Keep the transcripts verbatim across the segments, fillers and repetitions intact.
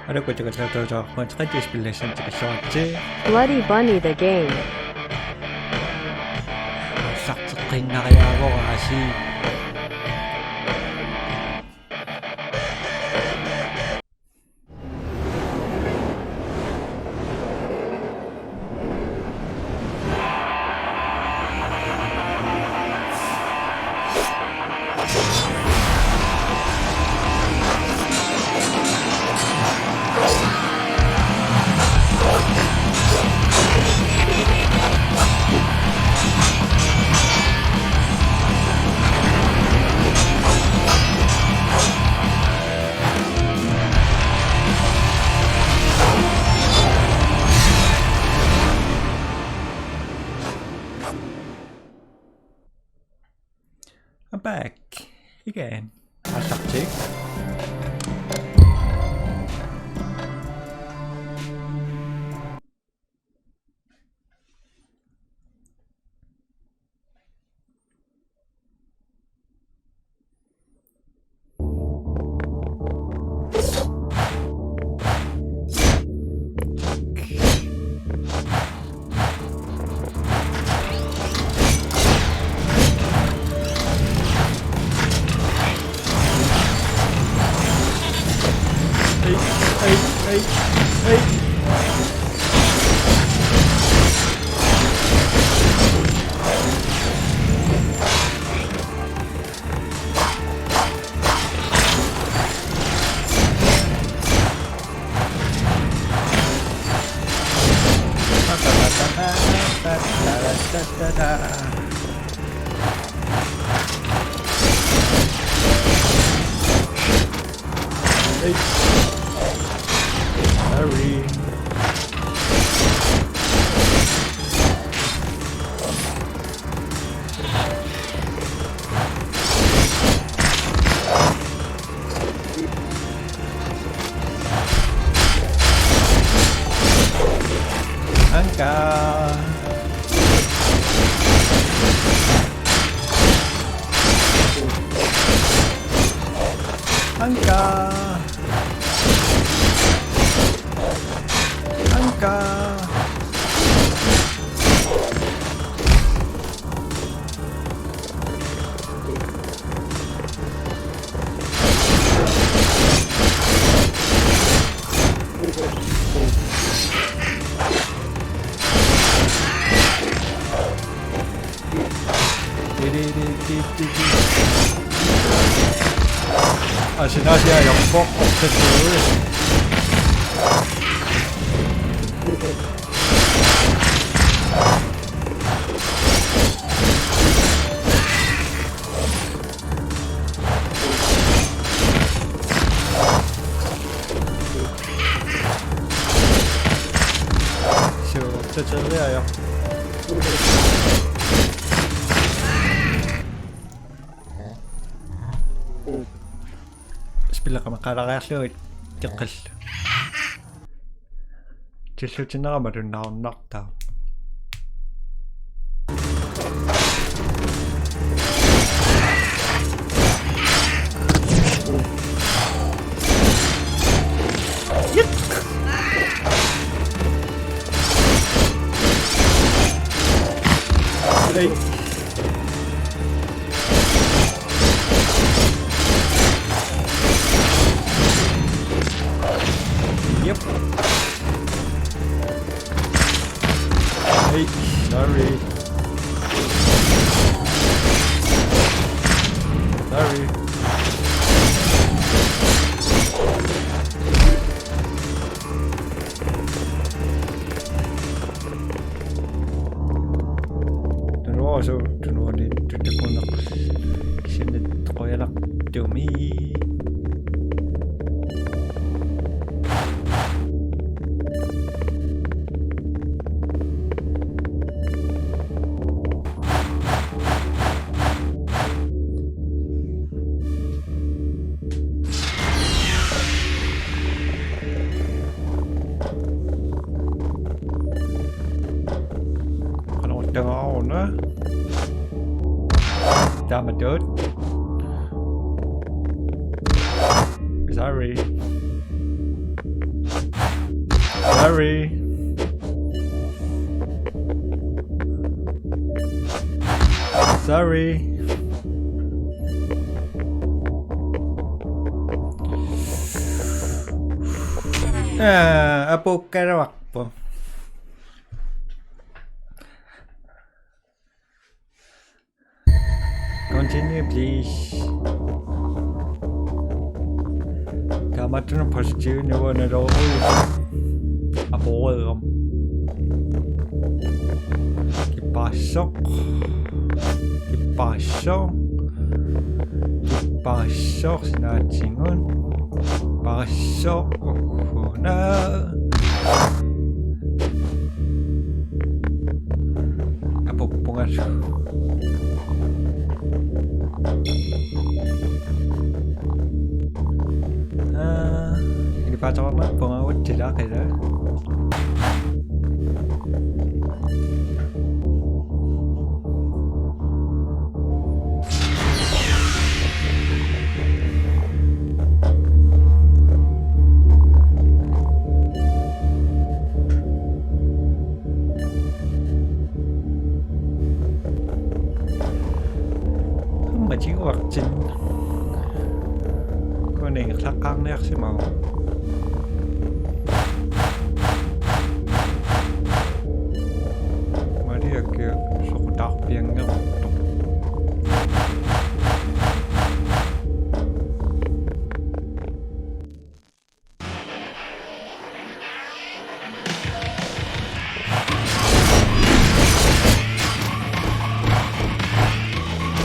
Aluu, tikilluaritsi, tikilluaritsi. Bloody Bunny the game. Aallarteqqiinnariaavoraasi. I'm back again. Hashtag tick. Hey. Sorry. Anka. Anka. Anka. Asinaasiaq ajorpoq ortattuui. Suu, tateriaja. Spilleqarmaqalaariarlugit teqqillu. Tillutinnerama tunnaarnartaa. Hey. Yep. Hey, sorry. Sorry. Tunuasu, tunuani tutakuneq. Kisianni qujanartumik. Qanoq taanna. Taamatut. Sorry. Sorry. Ah, apuukkaluarpoq. Continue, please. Taamatut positive niveau nalorui. Aporeeram. Kippaassoq. Kippaassoq. Kippaassoq sinaatigut. Kippaassoq. Ugguna. Apuppungalu. Ah, ini pacarna punga utsila kira. Aamma tiguartin. Kuningerlaqqaarniarsimavoq. Maliakkiaq soqutaarpianngeqartoq.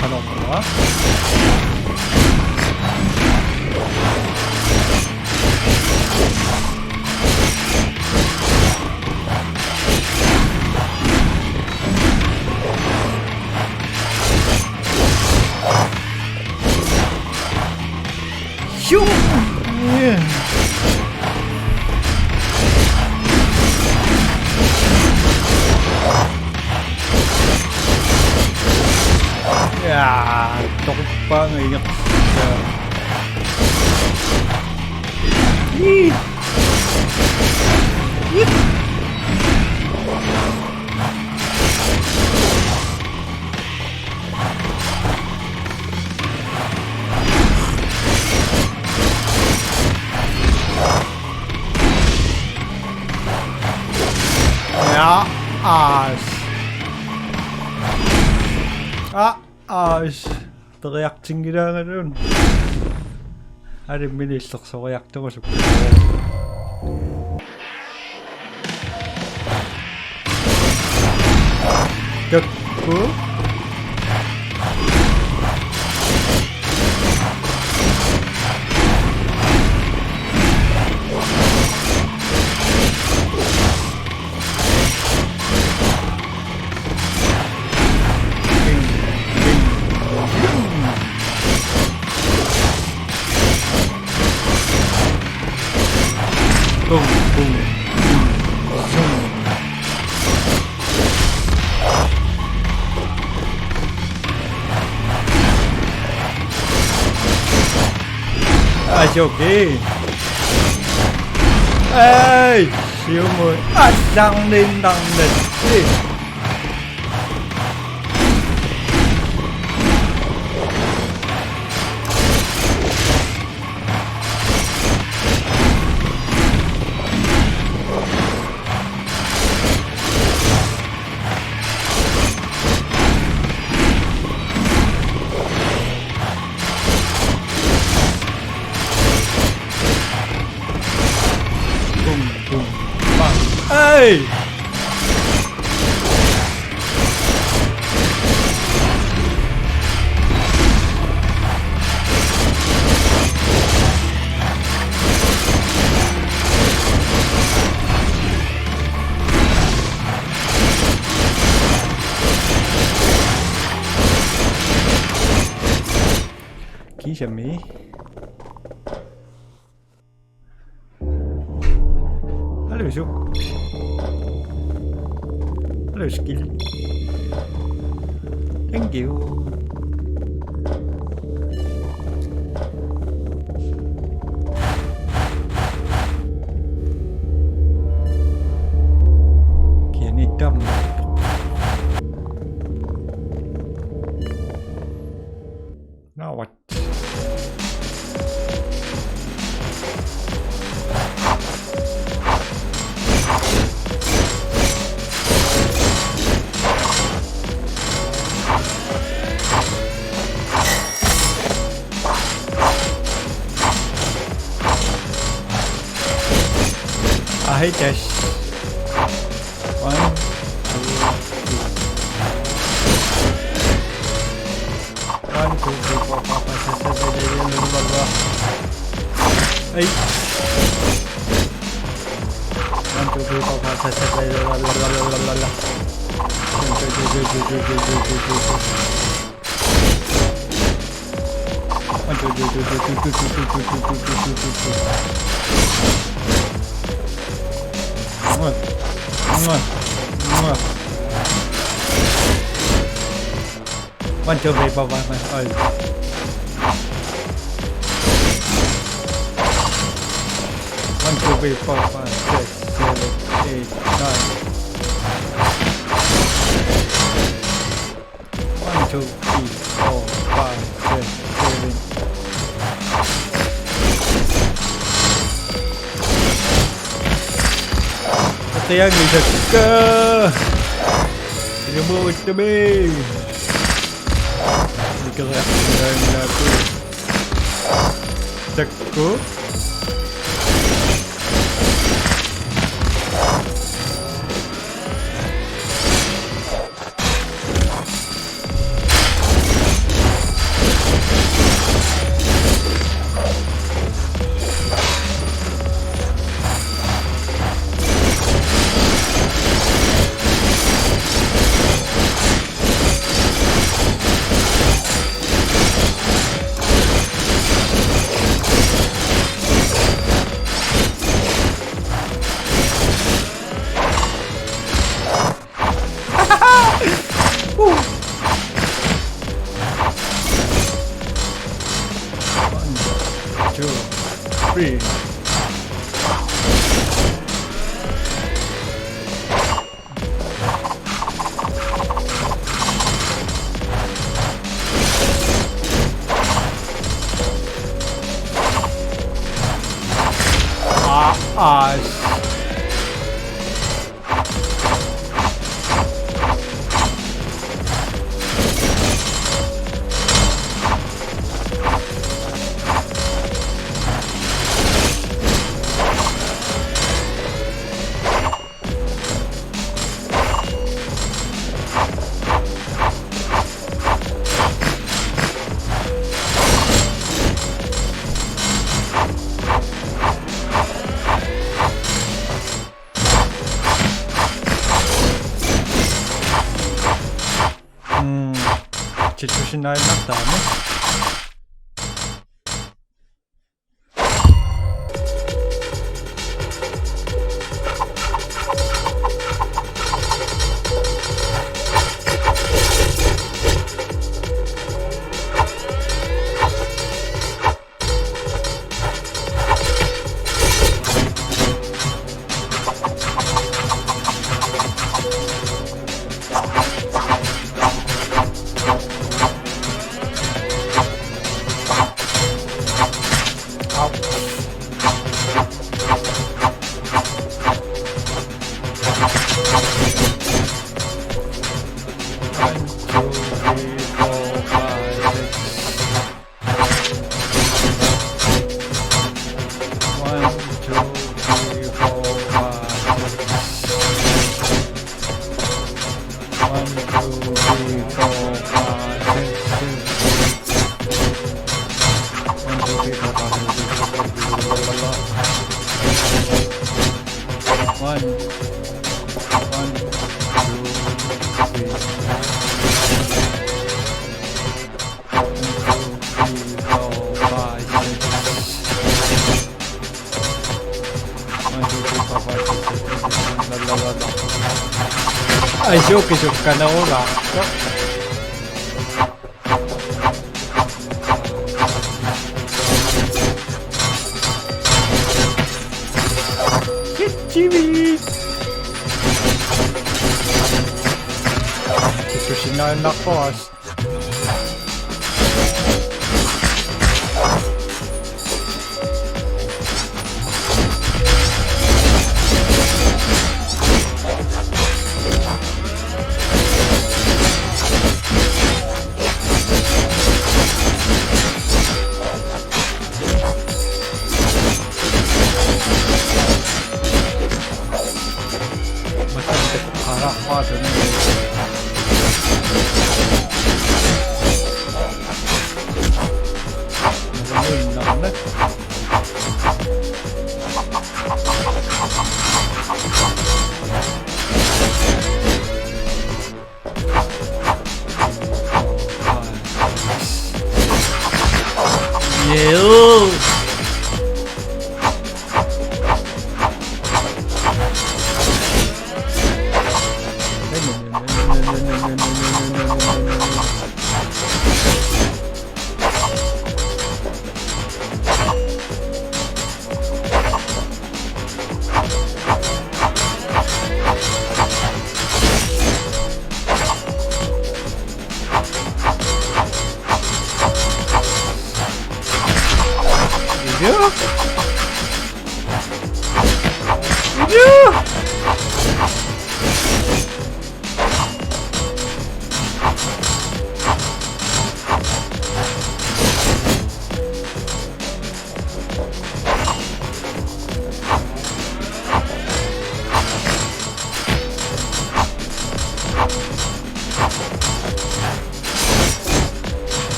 Qanormaa. Shoo! Yeah. Ja, toquppaanga ingerlaannaq. Ii. Ii. Ja, aas. Ah, aas. Periartinngilaangaluunniit. Alimmi illersoriartugusukkut. Kakku. Boom, boom, boom, boom. Aa, okay. Ei, siumut. Allarniinnarnassi. Bum, bum, bang. Ei! Kiisami. Hello, Sue. Hello, Skill. Thank you. Can it dumb? Hey, dash. One, two, three. One, two, three, four, five, six, seven, eight, nine, ten, eleven, twelve. Hey. One, two, three, four, five, six, seven, eight, nine, ten, eleven, twelve. One, two, three, four, five, six, seven, eight, nine, ten, eleven, twelve. One, two, three, four, five, six, seven, eight. One, two, three, four, five, six, seven, eight, nine. One, two, three, four, five, six, seven. Aqiangisakka. Ilumuuttumi. Nikeriarsinnaannaku. Takku. One, two, three. Ah, ah. Mm. Titusinnaannartarami. One, two, three, four, five, six. One, two, three, four, five, six. One, two, three, four, five, six, seven, eight. One, two, three, four, five, six, seven, eight, blah, blah, blah. One, one, two, three. One, two, three, four, five, six. One, two, three, four, five, six, seven, eight, nine, ten, eleven, twelve. Ai, joke, joke, kana ola. Chibi. Titusinnaannarpoq.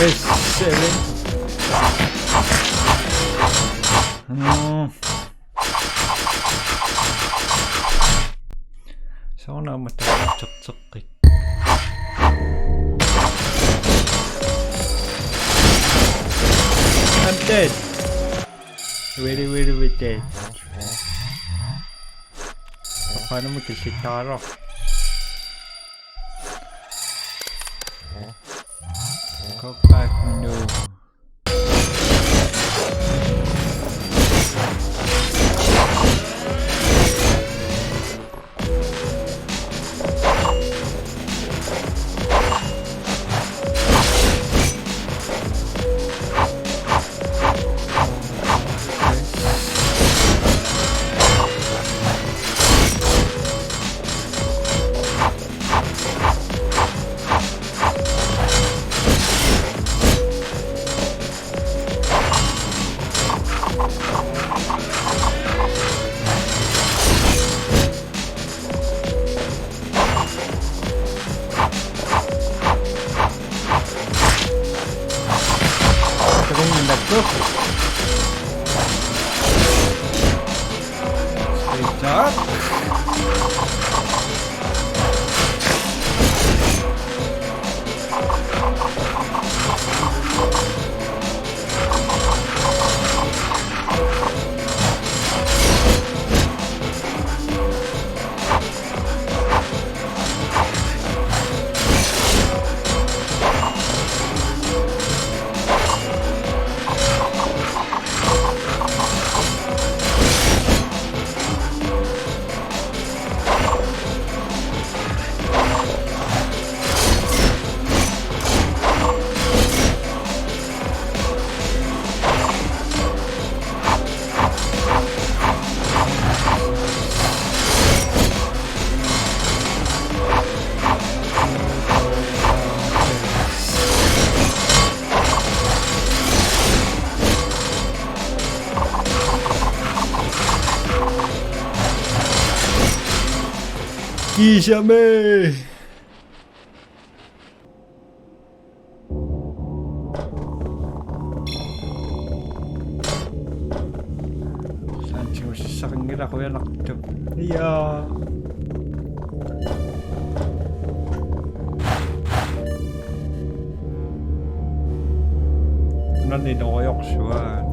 Yes, seven. Mm. Soorunami taarserteqqik. I'm dead. Really, really, really dead. Qanamut killittaaraq. Go back menu. Sweet job. Kiisami! Saantigu sissaqanngilaq uyanartup. Ja. Nani noriorsuaq.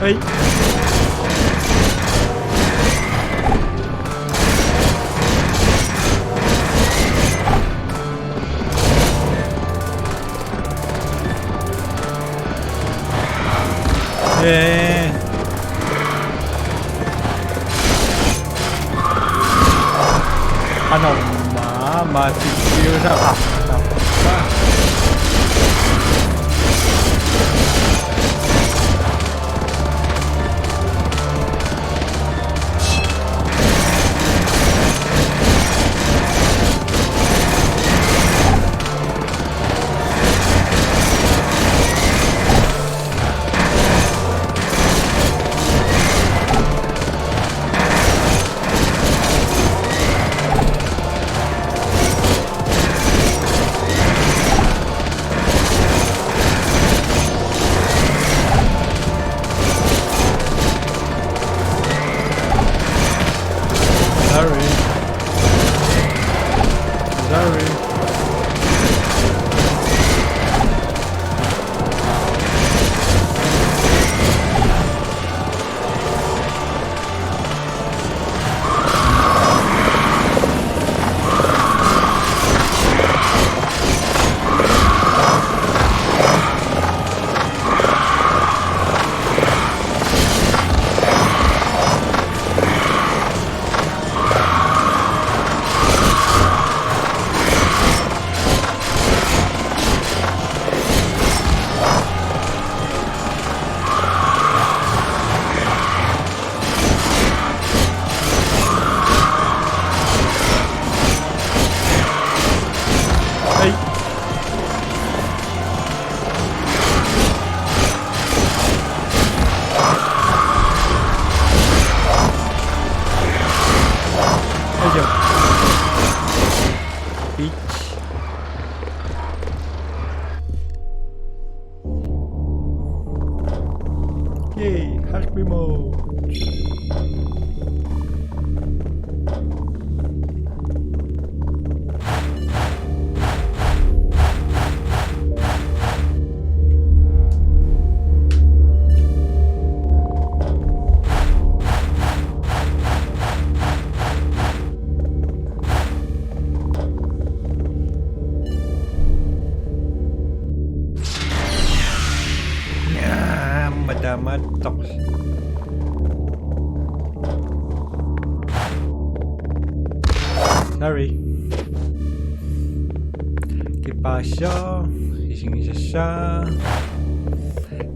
Hej. Ee. Qanoq aamma maatitsiusaqartarpa. Yay, halvt remote. Aamma taamaattoq. Sorry. Kipaassoo, isigisassaa.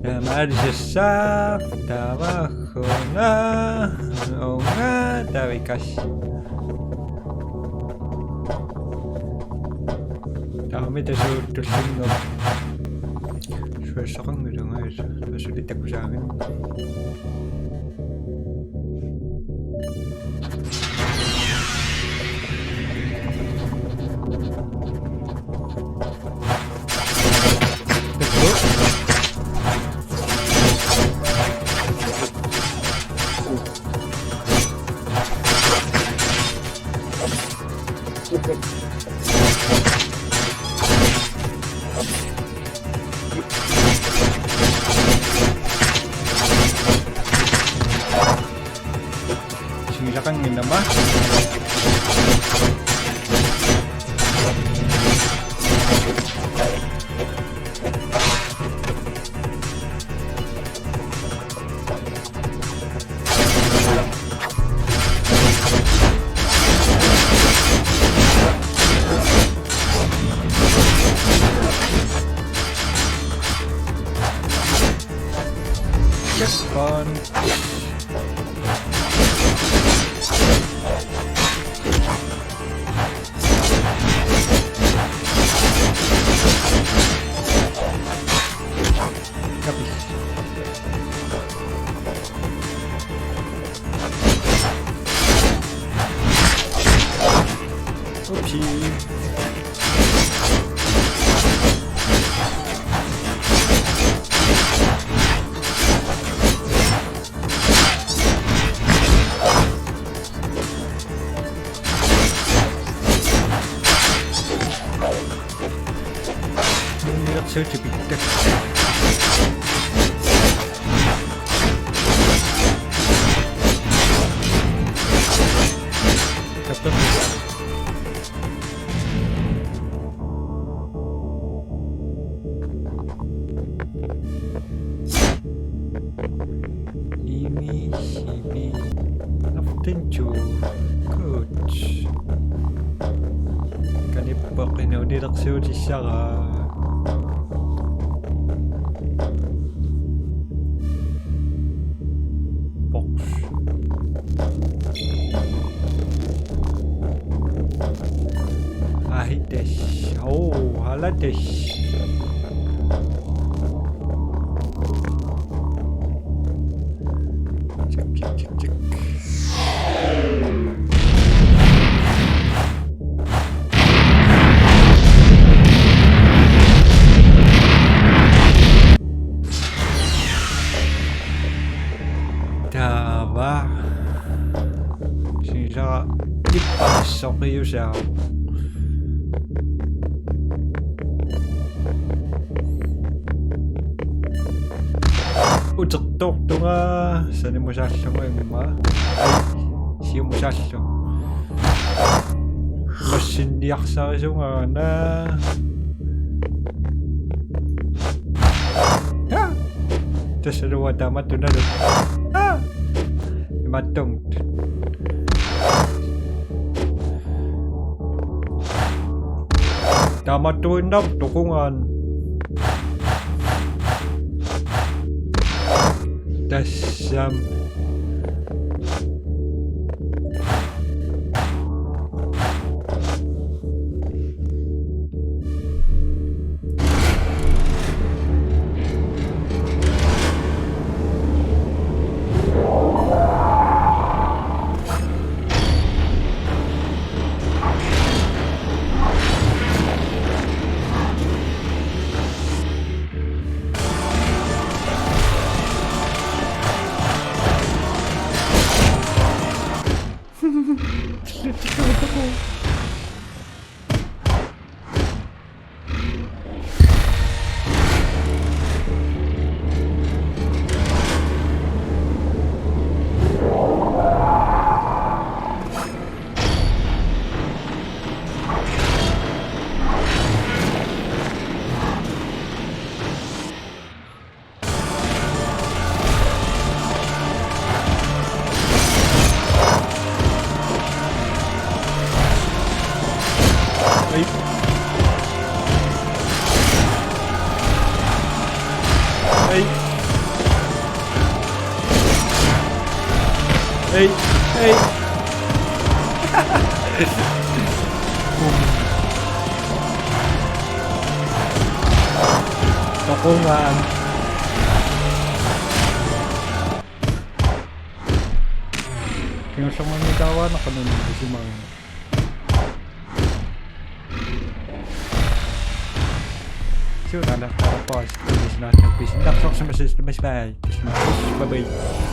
Taamaalisassaq, taava una, uunga, taava ikassi. Taamami tassa tullinnguaq. Suassaqanngilanga, tassa suli takusaaginnarpoq. Isigisaqannginnama. Checkpoint. Kapis. Upsi. Nunnilersuutipittak. Tappam. Imi, imi. Aftenju. Good. Qanippoq, nunnilersuutissara. Box. Ahites. Oh, halates. Check, check, check, check. Taava. Sinsa ippassoriusaa. Utertortunga sanimusaallunga imma. Ai, siumusaallu. Massinniarsarisungaana. Ah! Tassaluunniit taamatut nalu. Ah! Imaattunga. Taamaattuinnaq toqungaan. Tassami. Ei, ei. Toqungaan. Kingullermik taavaana qanoq isumaga. Siunala, taava pause. Bye bye.